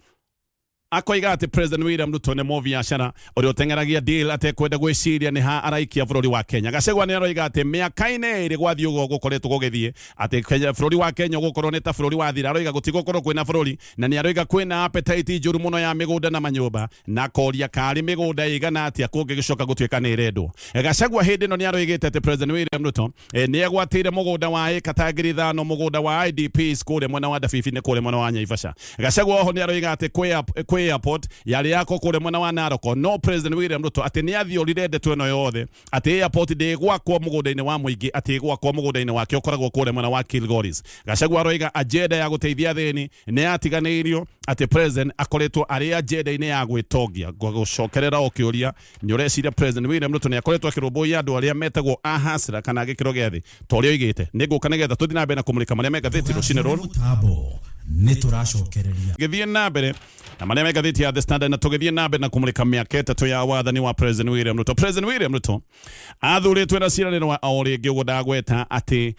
akoiga atĩ President William Ruto nĩ mũbiacara ũrĩa ũteng'eragia deal atekwenda gwĩciria nĩ ha araikia bũrũri wa Kenya. Gachagua nĩ aroiga atĩ mĩaka-inĩ ĩrĩ gwathiĩ ũguo gũkoretwo gũgĩthiĩ atĩ bũrũri wa Kenya ũgũkorwo nĩ ta bũrũri wathira. Aroiga gũtigũkorwo kwĩna bũrũri, na nĩ aroiga kwĩna appetite njũru mũno ya mĩgũnda na manyũmba, na akoria karĩ mĩgũnda ĩigana atĩa kũngĩgĩcoka gũtuĩka nĩ ĩrendwo. Gachagua hĩndĩ ĩno nĩ aroigĩte atĩ President William Ruto nĩ egwatĩire mũgũnda wa ĩka ta 5,000, mũgũnda wa IDPs kũrĩa mwena wa Ndabibi nĩ kũrĩa mwena wa Naivasha. Gachagua oho nĩ aroiga atĩ kwĩ airport yarĩ yakwo kũrĩa mwena wa Narok, no President William Ruto atĩ nĩ athiorire ndeto ĩno yothe atĩ airport ndĩgwakwo mũgũnda-inĩ wa mũingĩ, atĩ ĩgwakwo mũgũnda-inĩ wake ũkoragwo kũrĩa mwena wa Kilgoris. Gachagua aroiga agenda ya gũteithia athĩni nĩ yatiganĩirio, atĩ president akoretwo arĩ agenda-inĩ ya gwĩtongia. Gũcokerera o kĩũria, nĩ ũreciria President William Ruto nĩ akoretwo akĩrũmbũiya andũ arĩa metagwo ahasra kana gĩkĩro gĩa thĩ ta ũrĩa oigĩte? Nĩ ngũka nĩgetha tũthiĩ na mbere na kũmũrĩka marĩa me ngathĩti rũcinĩ rũrũ. Mũtambo nĩ tũracokereria. Gĩthiĩ na mbere na marĩa me ngathĩti ya The Standard, na tũgĩthiĩ na mbere na kũmũrĩka mĩaka 3 ya wathani wa President William Ruto. President William Ruto athurĩtwo na ciĩranĩro o rĩngĩ ũguo ndagweta atĩ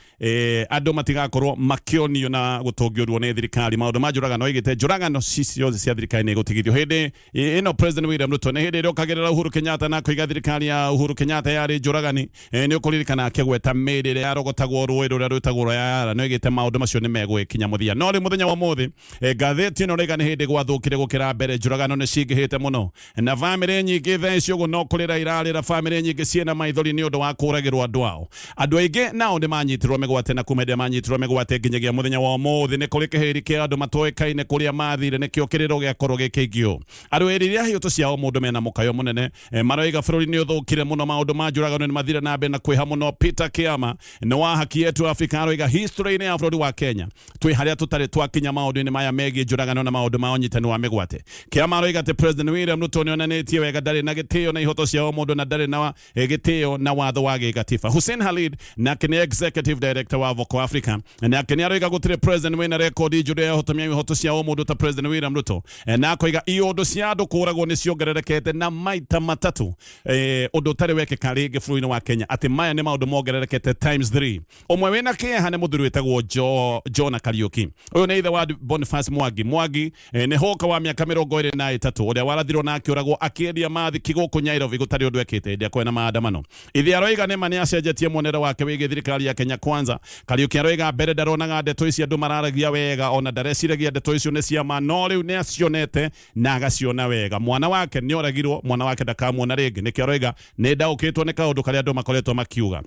andũ matigakorwo makĩonio na gũtũngio ruo nĩ thirikari. Maũndũ ma njũragano, oigĩte njũragano ciothe cia thirikari nĩ igũtigithio. Hĩndĩ ĩno President William Ruto nĩ hĩndĩ ĩrĩa okagĩrĩra Uhuru Kenyatta na koiga thirikari ya Uhuru Kenyatta yarĩ njũragani. Nĩ ũkũririkana akĩgweta mĩĩrĩ ĩrĩa yarogotagwo rũĩ rũrĩa rwĩtagwo rwa Yara, nĩ oigĩte maũndũ macio nĩ megũgĩkinya mũthia. No rĩu mũthenya wa ũmũthĩ ngathĩti ĩno rĩga nĩ hĩndĩ gwathũkire gũkĩra mbere. Njũragano nĩ cingĩhĩte mũno na bamĩrĩ nyingĩ thaa ici ũguo no kũrĩra irarĩra. Bamĩrĩ nyingĩ ciĩna maithori nĩ ũndũ wa kũragĩrwo andũ ao. Andũ aingĩ nao nĩ manyitirwo mĩgwate, na kuma hĩndĩ ĩrĩa manyitirwo mĩgwate nginyagia mũthenya wa ũmũthĩ nĩ kũrĩ kĩhĩri kĩa andũ matoĩkaine kũrĩa mathire, nĩkĩo kĩrĩro gĩakorwo gĩ kĩingĩ ũũ. Arũĩrĩri a hiũtũ cia o mũndũ mena mũkayo mũnene, maroiga bũrũri nĩ ũthũkire mũno, maũndũ ma njũragano nĩ mathire na mbere na kwĩha mũno. Peter Kiama nĩ wa Haki Yetu Africa, aroiga history-inĩ ya bũrũri wa Kenya twĩ harĩa tũtarĩ twakinya maũndũ-inĩ maya megiĩ njũragano na maũndũ ma ũnyitani wa mĩgwate. Kiama aroiga atĩ President William Ruto nĩ onanĩtie wega ndarĩ na gĩtĩo na ihoto cia o mũndũ na ndarĩ na gĩtĩo na watho wa gĩgatiba. Hussein Khalid nake nĩ executive director wa Voco Africa, nake nĩ aroiga gũtirĩ president wĩna rekondi njũru ya ũhotomia ihoto cia o mũndũ ta President William Ruto, na akoiga iũndũ cia andũ kũragwo nĩ ciongererekete na maita matatũ, ũndũ ũtarĩ wekĩka rĩngĩ bũrũri-inĩ wa Kenya, atĩ maya nĩ maũndũ mongererekete times 3. Ũmwe wĩna kĩeha nĩ mũthuri wĩtagwo Jona Kariuki. Ũyũ nĩ ithe wa Boniface Mwangi. Mwangi nĩ hoka wa mĩaka 23 ũrĩa warathirwo na akĩũragwo akĩendia mathiki gũkũ Nairobi gũtarĩ ũndũ ekĩte hĩndĩ ĩrĩa kwĩna maandamano. Ithe aroiga nĩma nĩ acenjetie muonere wake wĩgiĩ thirikari ya Kenya Kwanza. Kariuki aroiga mbere ndaronaga ndeto ici andũ mararagia wega, ona ndareciragia ndeto icio nĩ cia ma, no rĩu nĩ acionete na agaciona wega. Mwana wake nĩ oragirwo, mwana wake ndakamuona rĩngĩ. Nĩkĩo aroiga nĩ ndaũkĩtwo nĩ kaũndũ karĩa andũ makoretwo makiuga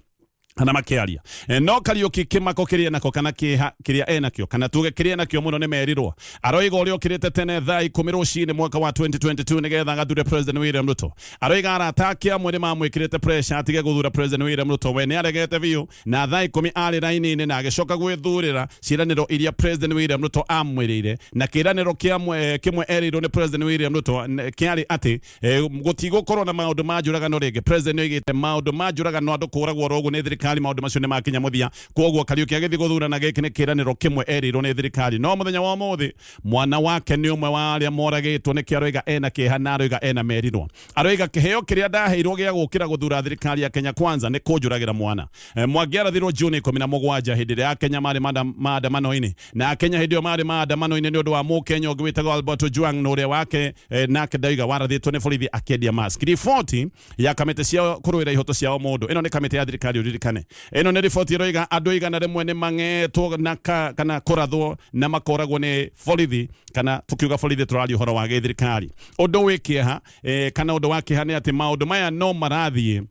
kana makiaria. No Kariuki kimako kiria nako kana kiha kiria enakio kana tuge kiria enakio muno ni merirwo. Aroiga uria ukirite tene thaa 10 rucini mwaka wa 2022 nigetha agathure President William Ruto. Aroiga arata ake amwe ni mamwikirite pressure atige guthura President William Ruto, we ni aregete biu na thaa 10 ari raini-ini na agicoka gwithurira ciraniro iria President William Ruto amwirire, na kiraniro kimwe erirwo ni President William Ruto kiari ati gutigukorwo na maundu ma njuragano ringi. President nĩoigĩte maundu ma njuragano andu kũragwo oro ũguo nĩ thirikari, maundu macio nĩ makinya mũthia. Koguo Kariuki agĩthiĩ gũthurana, gĩkĩ nĩ kĩranĩro kĩmwe erirwo nĩ thirikari. No mũthenya wa ũmũthĩ mwana wake nĩ ũmwe wa arĩa moragĩtwo, nĩkĩo aroiga ena kĩeha na aroiga ena merirwo. Aroiga kĩheo kĩrĩa ndaheirwo gĩa gũkĩra gũthura thirikari ya Kenya Kwanza nĩ kũnjũragĩra mwana. Mwangi arathirwo Juni 17 hĩndĩ ĩrĩa Akenya marĩ maandamano-inĩ, na Akenya hĩndĩ ĩyo marĩ maandamano-inĩ nĩ ũndũ wa Mũkenya ũngĩ wĩtagwo Albert Ojwang na ũrĩa wake nake ndauga warathĩtwo nĩ borithi akĩendia mask. Riboti ya kamĩtĩ cia kũrũĩra ihoto cia mũndũ, ĩno nĩ kamĩtĩ ya thirikari ũririkane, ĩno nĩ riboti ĩroiga andũ 100 nĩ mang'etwo na kana kũrathwo na makoragwo nĩ borithi, kana tukiuga borithi tũraria ũhoro wa gĩthirikari. Ũndũ wĩ kĩeha kana ũndũ wa kĩeha nĩ atĩ maũndũ maya no marathiĩ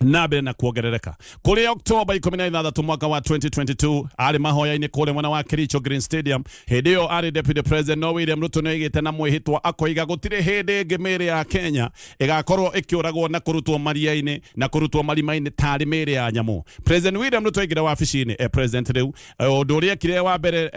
na mbere na kuongerereka. Kũrĩ Oktoba 16 mwaka wa 2022 arĩ mahoya-inĩ kũrĩa mwena wa Kericho Green Stadium, hĩndĩ ĩyo arĩ Deputy President no William Ruto nĩoigĩte na mwĩhĩtwa akoiga gũtirĩ hĩndĩ ĩngĩ mĩĩrĩ ya Kenya ĩgakorwo ĩkĩũragwo na kũrutwo maria-inĩ na kũrutwo marima-inĩ tarĩ mĩĩrĩ ya nyamũ. President William Ruto aingĩra wabici-inĩ president rĩu, ũndũ ũrĩa ekire wa mbere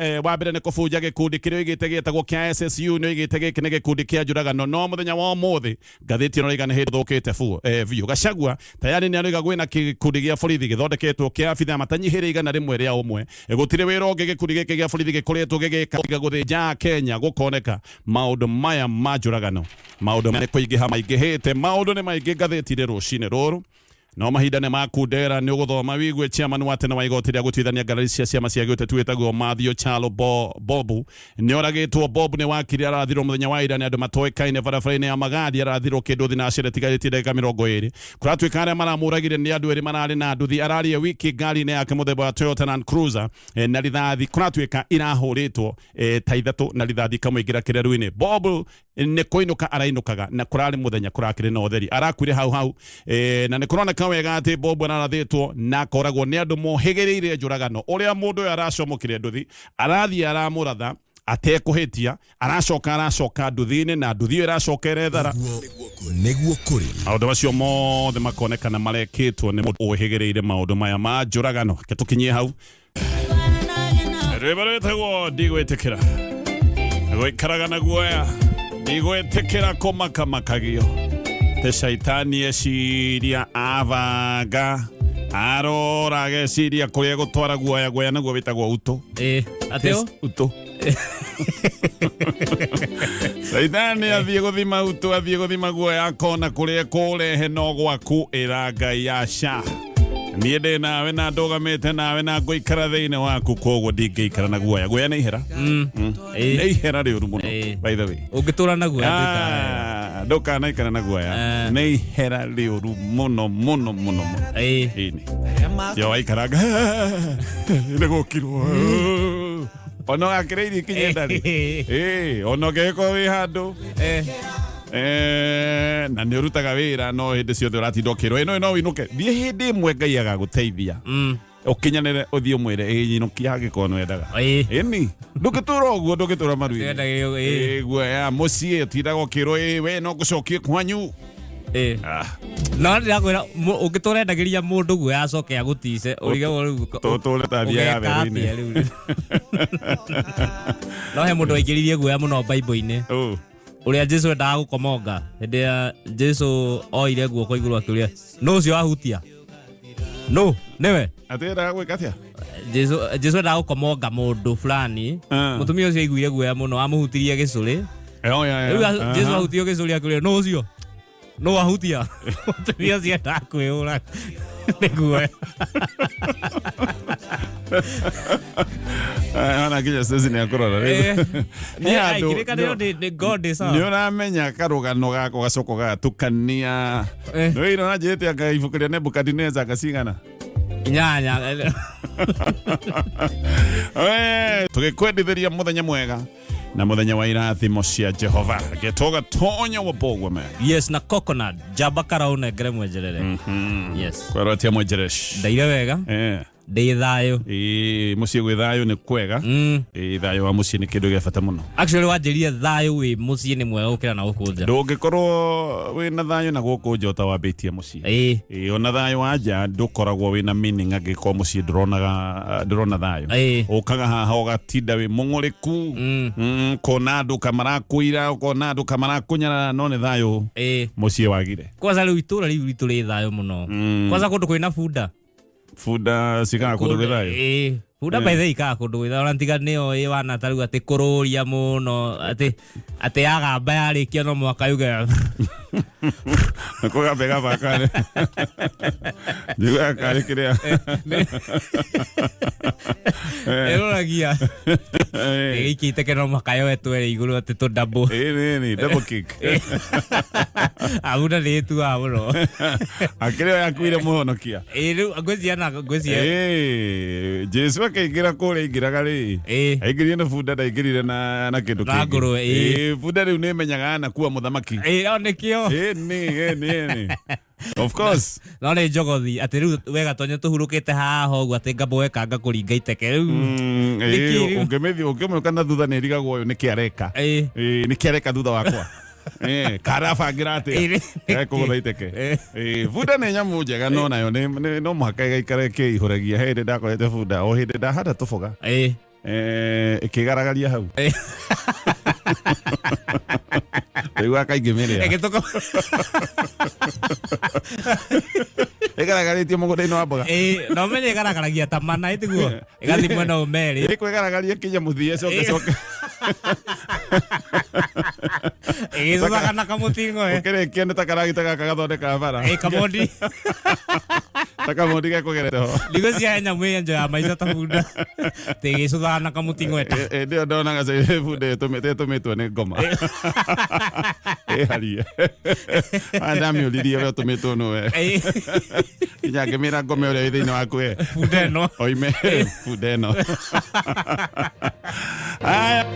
nĩ kũbunja gĩkundi kĩrĩa oigĩte gĩtagwo kĩa SSU, nĩ oigĩte gĩkĩ nĩ gĩkundi kĩa njũragano. No mũthenya wa ũmũthĩ ngathĩti ĩno ĩroiga nĩ hĩndĩ thũkĩte biũ. Gachagua tayari nĩ aroiga gwĩna gĩkundi gĩa borithi gĩthondeketwo kĩa abithaa matanyihĩire 101. Gũtirĩ wĩra ũngĩ gĩkundi gĩkĩ gĩa borithi gĩkoretwo gĩgĩka tiga gũthĩnja Kenya, gũkoneka maũndũ maya ma njũragano, maũndũ maya nĩ kũingĩha maingĩhĩte, maũndũ nĩ maingĩ ngathĩti-inĩ rũcinĩ rũrũ. No mahinda nĩ makundera nĩ ũgũthoma wigue chairman wa tene wa igoti rĩa gũtuithania ngarari cia ciama cia gĩũteti wĩtagwo Mathew Chalo Bobu nĩ oragĩtwo. Bobu nĩ wakiri arathirwo mũthenya wa ira nĩ andũ matoĩkaine barabara-inĩ ya Magadi, arathirwo kĩndũ thinacere tigarĩtie ndagĩka 20. Kũratuĩka arĩa maramũragire nĩ andũ erĩ mararĩ na nduthi, ararie wiki ngari-inĩ yake mũthemba wa Toyota Land Cruiser na rithathi kũratuĩka irahũrĩtwo ta ithatũ na rithathi ikamũingĩra kĩreru-inĩ. Bobu nĩ kũinũka arainũkaga na kũrarĩ mũthenya kũrakĩrĩ na ũtheri, arakuire hau hau na nĩ kũroneka wega atĩ Bobu ararathĩtwo na akoragwo nĩ andũ mohĩgĩrĩire njũragano. Ũrĩa mũndũ ũyũ aracomokire nduthi arathiĩ aramũratha atekũhĩtia, aracoka nduthi-inĩ na nduthi ĩyo ĩracoka ĩrethara. Nĩguo kũrĩ maũndũ macio mothe makonekana marekĩtwo nĩ mũndũ ũhĩgĩrĩire maũndũ maya ma njũragano. Reke tũkinyie hau. Rwĩmbo rwĩtagwo ndigwĩtĩkĩra gũikaraga na guoya, ndigwĩtĩkĩra kũmakamakagio te caitani eciria abanga arora ageciria kũrĩa gũtwara guoya, guoya naguo wĩtagwo utũ. Atĩo? Utũ. Caitani athiĩ gũthima utũ, athiĩ gũthima guoya, akona kũrĩa kũrehe no gwaku ĩra Ngai aca niĩ ndĩ nawe na ndũgamĩte nawe na ngũikara thĩinĩ waku, koguo ndingĩikara na guoya. Guoya nĩ ihera, nĩ ihera rĩũru mũno by the way. Ũngĩtũra na guoya ndũkanaikara na guoya, nĩ ihera rĩũru mũno mũno mũno mũno. Ĩni yo waikaranga nĩ gũkirwo ona wakĩrĩirie ikinya ndarĩ, ona ũngĩgĩkorwo wĩ handũ na nĩ ũrutaga wĩra no hĩndĩ ciothe ũratinda ũkĩrwo ĩno no ũinũke, thiĩ hĩndĩ ĩmwe Ngai agagũteithia ũkinyanĩre ũthiĩ ũmwĩre ĩnyinũkia angĩkorwo nĩ wendaga. Ĩni ndũngĩtũra ũguo, ndũngĩtũra maru-inĩ guoya mũciĩ ũtindaga ũkĩrwo ĩ we no ngũcokie kwanyu. No ndĩrakwĩra ũngĩtũra endagĩria mũndũ guoya acoke agũtice ũrigagwo rĩu tũtũre ta mbia ya therũ-inĩ. No he mũndũ waingĩririe guoya mũno Bible-inĩ ũrĩa Jesu endaga gũkomonga hĩndĩ ya Jesu oire guoko igũrũ akĩũria nũ ũcio wahutia, nũ nĩwe atĩ endaga gwĩka atĩa? Jesu endaga gũkomonga mũndũ fulani, mũtumia ũcio aiguire guoya mũno amũhutirie gĩcũrĩ. Rĩu Jesu ahutio gĩcũrĩ akĩũria nũ ũcio, nũ ahutia? Mũtumia ũcio endaga kwĩyũraga nĩ guoya. Ona nginya Stacy nĩ akũrora rĩu. Nĩ andũ- Kĩrĩkanĩro nĩ God is nĩ ũramenya karũgano gako gacoka gatukania. Nĩ wĩira ũranjĩrĩte anga ibuku rĩa Nebukadineza ngacigana. Inyanya. Tũgĩkwendithĩria mũthenya mwega na mũthenya wa irathimo cia Jehova gĩtoga tonya wa bogwame. Yes, na coconut njamba karaũ nengere mwenjerere. Yes. Kwerwo atia mwenjeresh? Ndaire wega. Ndĩ thayũ. Ĩĩ, mũciĩ gwĩ thayũ nĩ kwega. Ĩĩ, thayũ wa mũciĩ nĩ kĩndũ gĩa bata mũno. Actually wanjĩrire thayũ wĩ mũciĩ nĩ mwega gũkĩra na gũkũ nja. Ndũngĩkorwo wĩna thayũ na gũkũ nja ũtawambĩtie mũciĩ. Ĩĩ, ona thayũ wa nja ndũkoragwo wĩna meaning angĩkorwo mũciĩ ndũronaga ndũrona thayũ. Ũkaga haha ũgatinda wĩ mũng'ũrĩku. Ũkona andũ kamarakũira, ũkona andũ kamarakũnyarara, no nĩ thayũ mũciĩ wagire. Kwanza rĩu itũra rĩu ritũ rĩ thayũ mũno. Kwanza kũndũ kwĩna bunda. Bunda cikaga kũndũ gwĩ thayũ. Ĩĩ, bunda by the way ikaga kũndũ gwĩ thayũ, ona tiga nĩyo ĩ wana ta rĩu atĩ kũrũria mũno atĩ atĩ yagamba yarĩkia no mũhaka yuge. Nĩkũgambe gamba karĩ. Njiguaga karĩ kĩrĩa. Ĩrũragia. Gĩkĩ iteke no mũhaka yoe twere igũrũ atĩ tũ double. Ĩĩ, nĩ double kick. Bunda nĩ ĩtuaga mũno. Akĩrĩ yo yakuire mũhonokia. Ĩĩ, rĩu ngwĩciria na ngwĩciria. Ĩĩ, Jesu akĩingĩra kũrĩa aingĩraga rĩ. Aingĩrire na bunda, ndaingĩrire na kĩndũ Na kĩngĩ. ngũrwe, ĩĩ. Ĩĩ, bunda rĩu nĩ ĩmenyaga anakua mũthamaki. Ĩĩ, o nĩkĩo. Ĩĩ, nĩ, ĩĩ, nĩ, ĩĩ, nĩ. Of course. No nĩ njogothi atĩ rĩu wega tonye tũhurũkĩte haha ũguo atĩ ngamba wekanga kũringa iteke rĩu. Nĩkĩ rĩu? Ũngĩmĩthiĩ ũngĩmĩũka na thutha nĩ ĩrigagwo ũyũ nĩkĩ areka. Ĩĩ, nĩkĩ areka thutha wakwa. Karabangĩra atĩa? Ekũgũtha iteke. Ĩĩ, bunda nĩ nyamũ njega no nayo no mũhaka ĩgaikara ĩkĩihũragia. He hĩndĩ ndakorete bunda o hĩndĩ ndahanda tũboga. Ĩkĩgaragaria hau. Rĩu akaingĩmĩrĩa. Ĩgĩtũka. Ĩgaragarĩtie mũgũnda-inĩ wa mboga. Ĩĩ, no menye ĩgaragaragia ta mana ĩtiguo. Ĩgathiĩ mwena ũyũ merĩ. Ĩkwĩgaragaria kinya mũthia ĩcoke coke. Ĩgĩcũthaga na kamũtingo. Ũkĩrĩkia nĩ ta karagita gaka gathondekaga bara. Ĩĩ, kamondi. Ta kamondi gekũgerete ho. Ndigwĩciria nyamũ ĩyo njo ya maica ta bunda. Ĩgĩcũthaga na kamũtingo eta. Hĩndĩ ĩyo ndonaga bunda ĩtũmĩtwo nĩ ngoma. Ĩharie. Ndamĩũririe we ũtũmĩtwo nũ we. Nginya ngĩmĩra ngome ũrĩa wĩ thĩinĩ waku we. Bunda ĩno. Oime bunda ĩno. Haya.